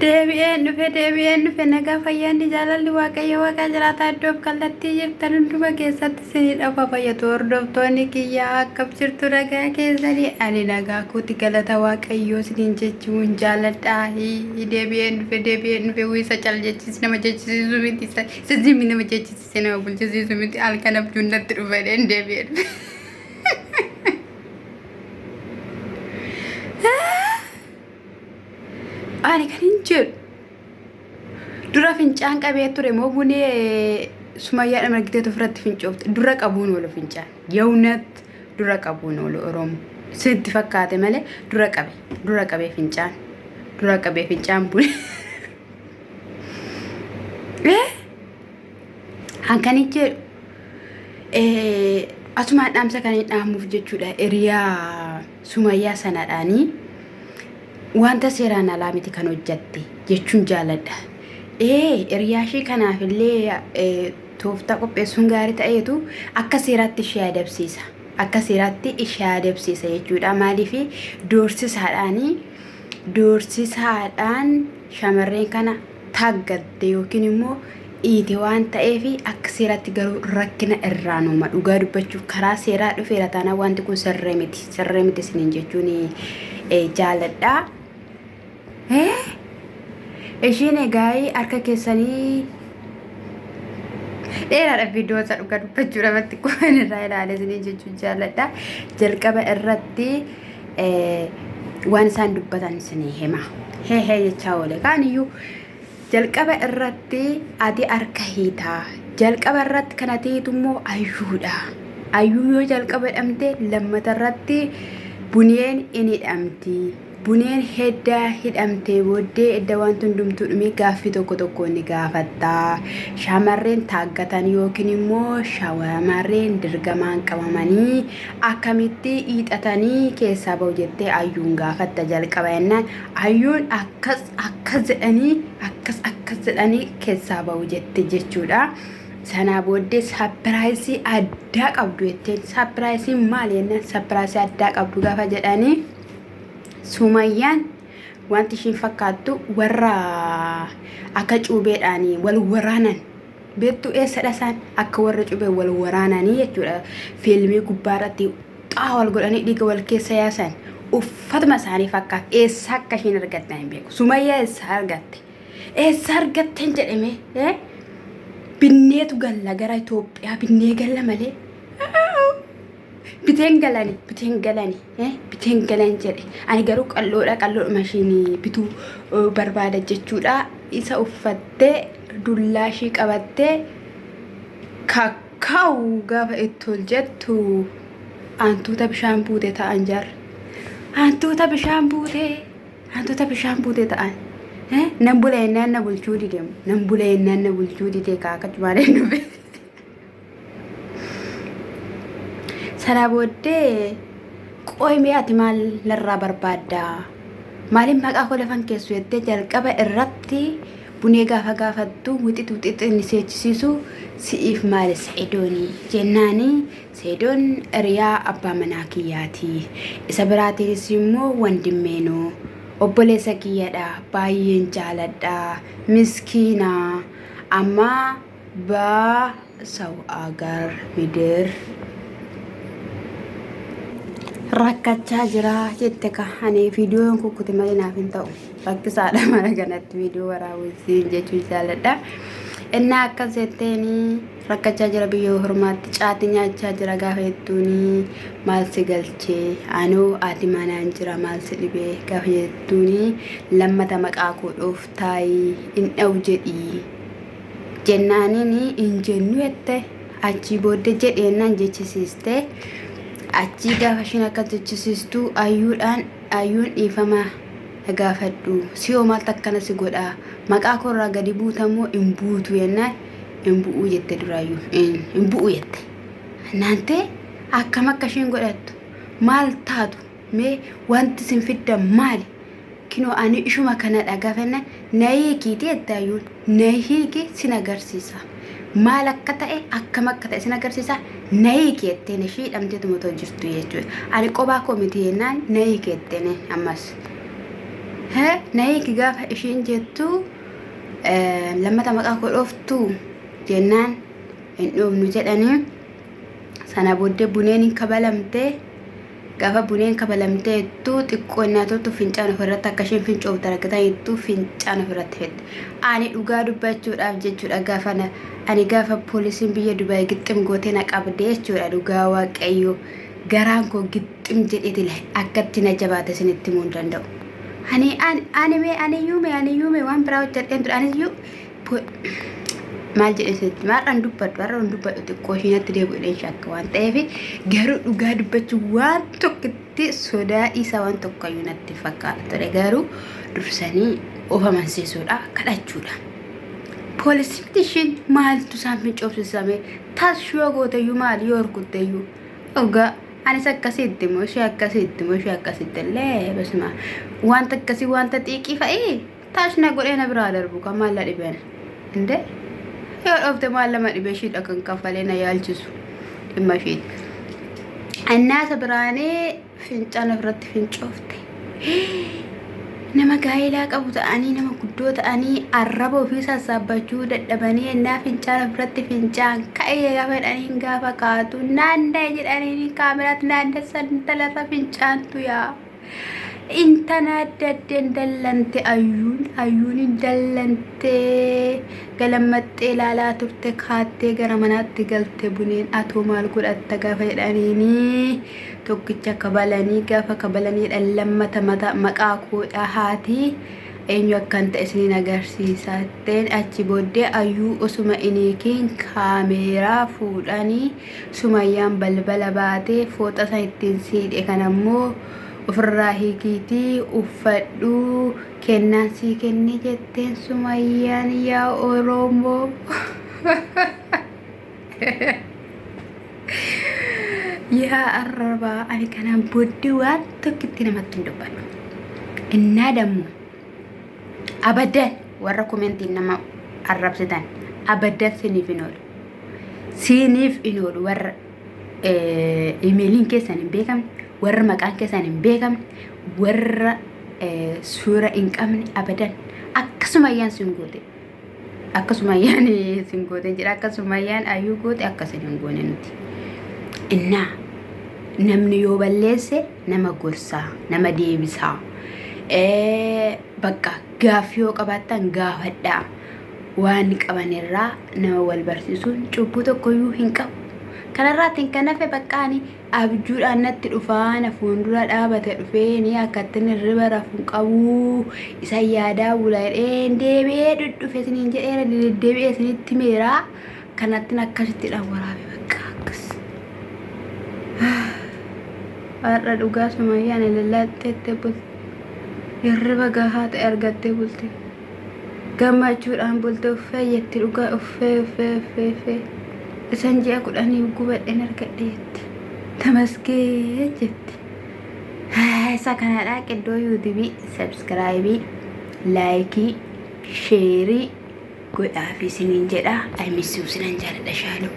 Deebi'een dhufe deebi'een dhufe nagaa fayyaanni jaalalli waaqayyo waaqa jiraataa iddoof kallattii jirtan hunduma keessatti isinii dhafa fayyatu hordoftoonni kiyyaa akkam jirtu nagaa keessanii ani nagaa kooti galata waaqayyoo isiniin jechuun jaaladha deebi'een dhufe deebi'een dhufe wiisa cal jechis nama jechisiisu miti isa zimmi nama jechisiise nama bulchisiisu miti halkan abjuun natti dhufe deebi'ee dhufe. Ani kan hin jedhu dura fincaan qabee ture moo bunee sumayyaadhaan argiteetu ofirratti fincoofte dura qabuun oolu fincaan yawunat dura qabuun oolu oromo sitti fakkaate malee dura qabe dura qabee fincaan dura qabee fincaan bune Kan hin jedhu asumaan dhaamsa kan hin dhaamuuf jechuudha hiriyaa sumayyaa sanadhaanii wanta seeraan alaa miti kan hojjatte jechuun jaaladha. Ee hiriyaa ishee kanaaf illee tooftaa qopheessuun gaarii ta'eetu akka seeraatti ishee adabsiisa. Akka seeraatti ishee adabsiisa jechuudha. Maaliif doorsisaadhaanii doorsisaadhaan shamarreen kana taaggatte yookiin immoo dhiite waan ta'eef akka seeraatti garuu rakkina irraa nooma dhugaa dubbachuuf karaa seeraa dhufeera taanaan wanti kun sirrii miti sirrii miti isiniin jechuun jaaladha. Ishiin egaa harka keessanii dheeraadha viidiyoo isaa dhugaa dubbachuu irratti kun irraa ilaalee isiniin jechuun jaaladha. Jalqaba irratti waan isaan dubbatan isinii hima. Hee hee jechaa oole. Kaaniyyuu jalqaba irratti ati harka hiitaa. Jalqaba irratti kan ati hiitu immoo ayyuudha. Ayyuu yoo jalqaba hidhamte lammata irratti buneen in hidhamti. Buneen hedda hidhamtee booddee edda wanti hundumtuu dhumee gaaffii tokko tokko ni gaafatta. Shamarreen taaggatan yookiin immoo shamarreen dirgamaan qabamanii akkamitti hiixatanii keessaa bahu jettee ayyuun gaafatta jalqaba jennaan ayyuun akkas akkas jedhanii akkas akkas jedhanii keessaa bahu jette jechuudha. Sanaa booddee sapiraayisii addaa qabdu jetteen sapiraayisiin maali jennaan sapiraayisii addaa qabdu gaafa jedhanii. Sumayyaan wanti ishiin fakkaattu warra akka cuubeedhaan wal waraanan beektu eessadha isaan akka warra cuubee wal waraananii jechuudha fiilmii gubbaa irratti xaa wal godhanii dhiiga wal keessa yaasan uffatuma isaanii fakkaata eessa akka ishiin argatte hin beeku sumayyaa eessa argatte eessa argatten jedhame binneetu galla gara Itoophiyaa binnee galla malee Biteen galani biteen galani biteen galan jedhe ani garuu qal'oodha qal'oodhuma ishiin bituu barbaada jechuudha isa uffattee dullaa ishii qabattee kakkawu gaafa itti ol jettu hantuuta bishaan buute ta'an jarri hantuuta bishaan buute hantuuta bishaan buute ta'an nan bula jennaan na bulchuu dide nan bula jennaan na bulchuu dide kaakachumaan hin dhufe. Sana booddee qoy mee ati maal narraa barbaadda? Maaliin maqaa koo lafan keessu jettee jalqaba irratti bunee gaafa gaafattu wixit wixit inni seechisiisu si'iif maali seedooni jennaani seedoon hiriyaa abbaa manaa kiyyaati. Isa biraatiinis immoo wandimmeenoo obboleessa kiyyadha baay'een jaaladha miskiina amma Ba saw agar midir rakkachaa jira jette ka ani viidiyoon kukkute malee naaf hin ta'u rakkisaadha mana kanatti viidiyoo waraabuu jechuun jaalladha. Innaa akkas jetteeni rakkachaa jira biyya hormaatti caati nyaachaa jira gaafa jettuuni maal si galchee anoo ati manaan jira maal si dhibee gaafa jettuuni lammata maqaa koo dhooftaayi hin dha'u jedhii. Jennaaniin hin jennu jette achii booddee jedheennaan jechisiiste achii gaafa ishiin akka jechisiistu ayyuudhaan ayyuun dhiifama na gaafadhu siyoo maaltu akkana si godha maqaa koorraa gadi buutamoo hin buutu jennaan hin bu'uu jette duraayyuu hin bu'u jette naantee akkam akka ishiin godhattu maal taatu mee wanti isin fiddan maali Kinoo ani ishuma kanadha gaafa jennaan na hiikiiti jette hayyuun. Na hiiki sin agarsiisa. Maal akka ta'e akkam akka ta'e sin agarsiisa na hiiki jetteen ishii hidhamteetuma otoo jirtu jechuudha. Ani qobaa koo miti jennaan na hiiki jetteen ammas. Na hiiki gaafa ishiin jettu lammata maqaa koo dhooftu jennaan hin dhoofnu jedhanii sana booddee buneen hin kabalamte. Gaafa buneen kabalamtee jettu xiqqoo innaa turtu fincaan ofirratti akka isheen fincoofte argitan jettu fincaan ofirratti fedde. Ani dhugaa dubbachuudhaaf jechuudha gaafa ani gaafa poolisiin biyya Dubaay gixxim gootee na qabde jechuudha dhugaa waaqayyo garaan koo gixxim jedheeti akkatti na jabaate isinitti himuu hin danda'u. Ani ani mee ani iyyuu mee ani iyyuu mee waan biraa hojjedheen ture ani iyyuu maal jedhee isinitti har'aan dubbadhu har'aan dubbadhu xiqqoo ishee natti deebi'u shakka waan ta'eef garuu dhugaa dubbachuu waan tokkotti sodaa isaa waan tokkoyyuu natti fakkaata ture garuu dursanii of amansiisuudha kadhachuudha. Poolisiin ishiin maaltu isaan fincoofsisame taas yoo gooteyyuu maali yoo rukutteyyuu dhugaa anis akkasitti moo ishee akkasitti moo ishee akkasitti illee basuma wanta akkasii wanta xiiqii fa'ii taash na godhee na biraa darbu kan maal na dhibeen inde yoo dhoofte maal nama dhibe ishiidha kan kaffalee na yaalchisu dhimma ishiiti. Annaasa biraanee fincaan ofirratti fincoofte. Nama gaa'elaa qabu ta'anii nama guddoo ta'anii arraba ofii sassaabbachuu dadhabanii ennaa fincaan ofirratti fincaan ka'ee gaafa jedhanii gaafa kaatu naanna'e jedhanii kaameraatti naannessa intalarra fincaantu yaa. Intana adda addeen dallante ayyuun ayyuun hin dallantee galammaxxee ilaalaa turte kaattee gara manaatti galte buneen atoo maal godhatta gaafa jedhaniini tokkicha kabalanii gaafa kabalanii lammata mata maqaa koo dhahaati eenyu akkan ta'e isiniin agarsiisa jetteen achi booddee ayyuu osuma iniikiin kaameeraa fuudhanii sumayyaan balbala baatee fooxa san ittiin siidhe kan ammoo ofirraa hiikiitii uffadhu kennaan sii kenne jetteen sumayyaan yaa Oromoo. Yaa arrabaa ani kanaan booddee waan tokkitti namatti hin dubbadhu. Innaa dammoo abadan warra komentiin nama arrabsitan abadan siniif hin oolu. Siiniif hin oolu warra imeeliin keessan hin beekamne, warra maqaan keessan hin beekamne, warra suura hin qabne abadan akkasuma ayyaan sin goote. Akkasuma ayyaan sin goote jedha akkasuma ayyaan ayyuu goote akkasin hin goone nuti. Innaa namni yoo balleesse nama gorsaa, nama deebisaa. Bakka gaaffii yoo qabaattan gaafadhaa. Waan qaban irraa nama wal barsiisuun cubbuu tokkoyyuu hin qabu. Kanarraatiin kan hafe bakka ani abjuudhaan natti dhufaa na fuuldura dhaabate dhufee ni akkattin hirriba rafu hin qabu isa yaadaa bula jedheen deebi'ee dhudhufe isiniin jedheera deddeebi'ee isinitti himeera. Kanattiin akkasittidhaan waraabe bakka akkas. Har'a dhugaa sumayyaan ilallaxxeettee bulte. Hirriba gahaa ta'e argattee bulte. Gammachuudhaan bulte uffee jetti dhugaa uffee uffee uffee uffee. Isan ji'a kudhanii gubadheen argadhe jetti. Tamasgeen jetti. Isa kanadha qiddoo yuutuubii sabsiraayibii laayikii sheerii godhaafi isiniin jedha. I miss you sinan jaaladha shaaloo.